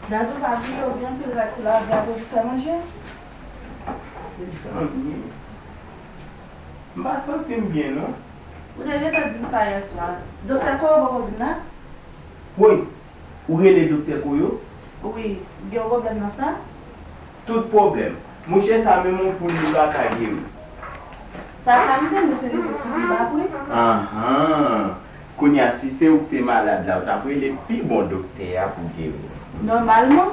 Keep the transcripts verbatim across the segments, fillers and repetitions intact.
Dadou, pa bliye, ou gen anpil rad pou lave apre pou fè manje. Mezanmi, m pa santi m byen, non. Ou te gentan di m sa yèswa. Doktè Koyo poko vin la? Woy, ou rele Doktè Koyo? Wi, gen yon pwoblèm nan sa? Tout pwoblèm. Mouche sa menm yon poul li pa ka geri. Sa ka rive, men se rive pou pi ba, wi. Anhan. Kounye a, si se ou k te malad la, ou t ap rele pi bon doktè a pou geri. Nòmalman.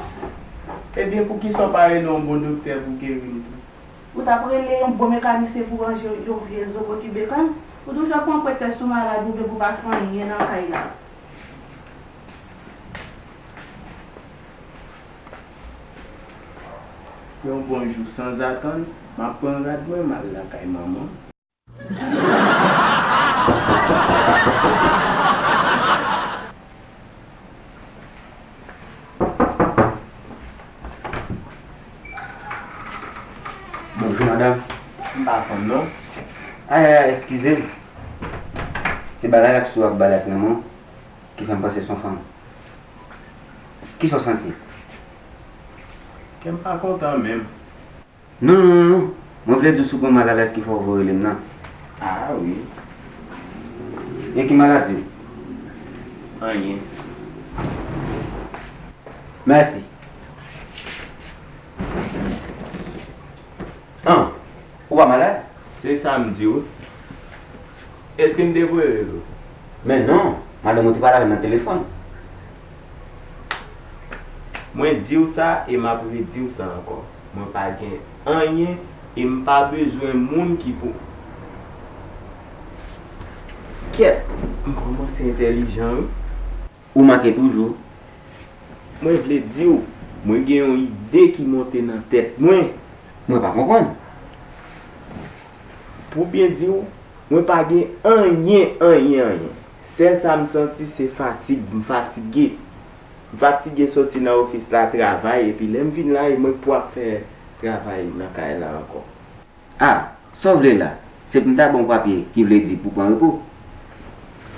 Ebyen, poukisa w pa rele yon bon doktè pou geri m tou? Ou t ap rele yon bon mekanisyen pou ranje yon vye zo pokibekann? Ou toujou ap pran pretèks ou malad oubyen pou pa fè anyen nan kay la. Yon bon jou, sanzatann, m ap pran rad mwen, m al lakay manman. Bonjou, madanm. M pa fanm, non. Ay, ay, ay, eskize m. Se bagay ak sou ak bagay ak nan men w ki fè m panse se yon fanm. Kisa w santi? Kè m pa kontan menm. Non, non, non, non. Mwen vle di w si w gen malalèz ki fè w voye rele m nan. A wi. Men ki maladi w? Anyen. Mèsi. An, ou pa malad? Se sa m di w. Èske m te voye rele w? Men non, madanm ou te pale avè m nan telefòn. Mwen di w sa e m ap redi w sa ankò. Mwen pa gen anyen e m pa bezwen moun ki pou. Kèt, m kòmanse entèlijan, wi. Ou manke toujou. Mwen vle di w, mwen gen yon ide ki monte nan tèt mwen. Mwen pa konprann. Pou byen di w, mwen pa gen anyen, anyen, anyen. Sèl sa m santi, se fatig. M fatige. M fatige soti nan ofis la, travay, epi lè m vin la, e mwen k pou ap fè travay nan kay la ankò. A, sa w vle la? Se pou m ta ba w papye ki vle di pou pran repo?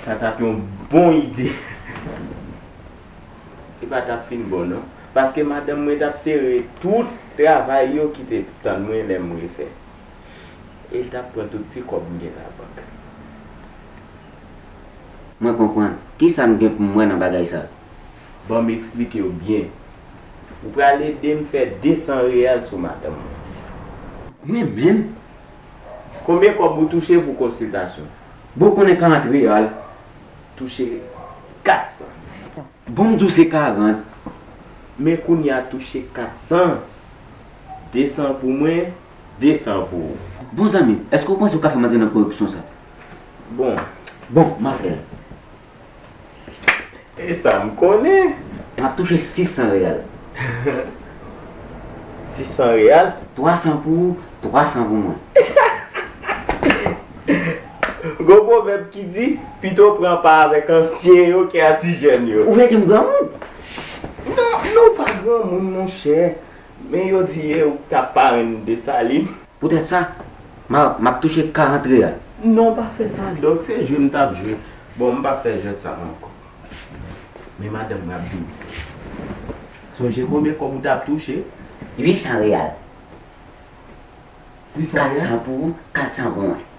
Sa t ap yon bon ide. Li pa t ap fin bon, non. Paske madanm mwen t ap sere tout travay yo ki te tann mwen lè m refè. E l t ap pran tout ti kòb m gen nan bank. Mwen konprann. Kisa m gen pou m wè nan bagay sa? Ban m eksplike w byen. Ou pral ede m fè desan reyal sou madanm mwen. Mwen menm? Konbyen kòb ou touche pou konsiltasyon? Bon, ou konnen karant reyal. Touche katsan. Bon, m di w se karant. Men kounye a touche katsan. Desan pou mwen, desan pou ou. Bon, zanmi m, èske w panse w ka fè m antre nan koripsyon sa? Bon. Bon, m ap fè l. E sa m konnen. M ap touche sis san reyal. Sis san reyal? Twa san pou ou, twa san pou mwen. Gon pwovèb ki di, pito pran pa avèk ansyen yo ke a ti jèn yo. Ou vle di m granmoun? Non, non, ou pa granmoun, monchè. Men yo di e ou k t ap parenn Desalin. Poutèt sa, m a, m ap touche karant reyal. Non, pa fè sa, Dòk, se jwe m t ap jwe. Bon, m p ap fè jwèt sa ankò. Men madanm m ap vini. Sonje konbyen kòb ou t ap touche? Uit san reyal. Uit san reyal? Katsan pou ou, katsan pou mwen.